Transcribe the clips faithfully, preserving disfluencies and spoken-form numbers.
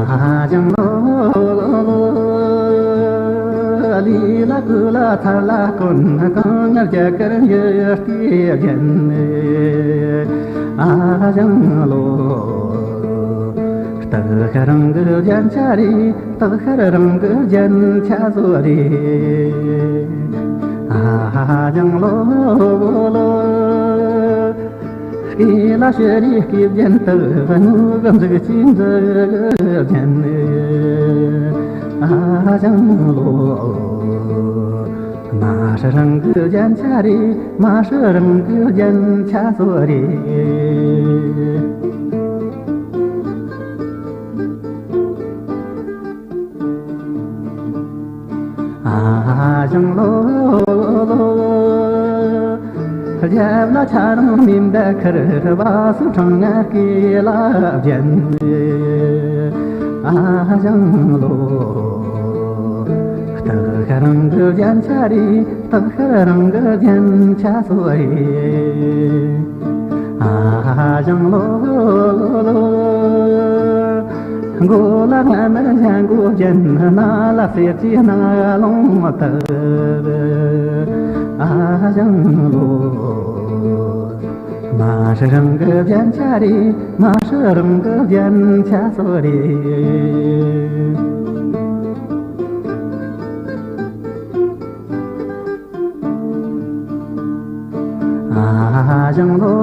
ཨ་ཞང་ལོ། ལི་ལ་ཀུ་ལ་ཐ་ལ་ཀུན་གང་ངར་རྒྱ་གར་ཡུལ་སྟེ་རྒྱན། ཨ་ཞང་ལོ། སྟག་ཤར་རང་གི་རྒྱན་ཆ་རེད། སྟག་ཤར་རང་གི་རྒྱན་ཆ་བཟོ་རེད། ཨ་ཞང་ལོ། སྐེ་ལ་ཕྱུ་རེ་སྐེ་རྒྱན་དུ། སྣུག་གི་འཛུགས་ཀྱི་འཛུགས་རྒྱན། ཨ་ཞང་ལོ། མ་ཧྲི་རང་གི་རྒྱན་ཆ་རེད། མ་ཧྲི་རང་གི་རྒྱན་ཆ་བཟོ་རེད། ཨ་ཞང་ལོ། རྒྱབ་ལ་ཆ་རང་མིན་འདི་ཁར། བ་སུ་འཕྲང་ང་སྐེ་ལ་བརྒྱན། ཨ་ཞང་ལོ། སྟག་ཤར་རང་གི་རྒྱན་ཆ་རེད། སྟག་ཤར་རང་གི་རྒྱན་ཆ་བཟོ་རེད། ཨ་ཞང་ལོ། མགོ་ལ་སྔ་མ་ཞྭ་མགོ་རྒྱན། སྣ་ལ་གསེར་གྱི་སྣ་ལོང་བཏགས། ཨ་ཞང་ལོ། མ་ཧྲི་རང་གི་རྒྱན་ཆ་རེད། མ་ཧྲི་རང་གི་རྒྱན་ཆ་བཟོ་རེད། ཨ་ཞང་ལོ།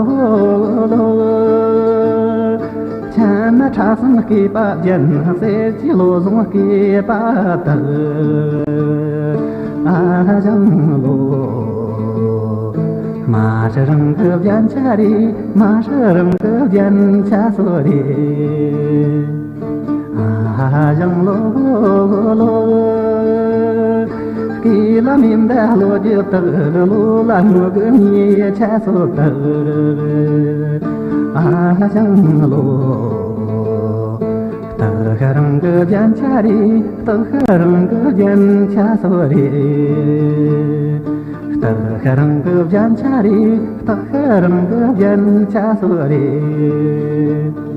ཆེན་མོ་ཁྲ་གསུམ་སྐེད་པ་རྒྱན། གསེར་གྱི་བློ་བཟང་སྐེད་པ་བཏགས། ཨ་ཞང་ལོ། མ་ཧྲི་རང་གི་རྒྱན་ཆ་རེད། མ་ཧྲི་རང་གི་རྒྱན་ཆ་བཟོ་རེད། ཨ་ཞང་ལོ། སྐེ་ལ་མིན་འདི་གློ་རྒྱུ་བཏགས། ལོ་ལ་སྔོ་གི་མིག་ཆ་བཟོ་བཏགས། ཨ་ཞང་ལོ། སྟག་ཤར་རང་གི་རྒྱན་ཆ་རེད། སྟག་ཤར་རང་གི་རྒྱན་ཆ་བཟོ་རེད། སྟག་ཤར་རང་གི་རྒྱན་ཆ་རེད། སྟག་ཤར་རང་གི་རྒྱན་ཆ་བཟོ་རེད།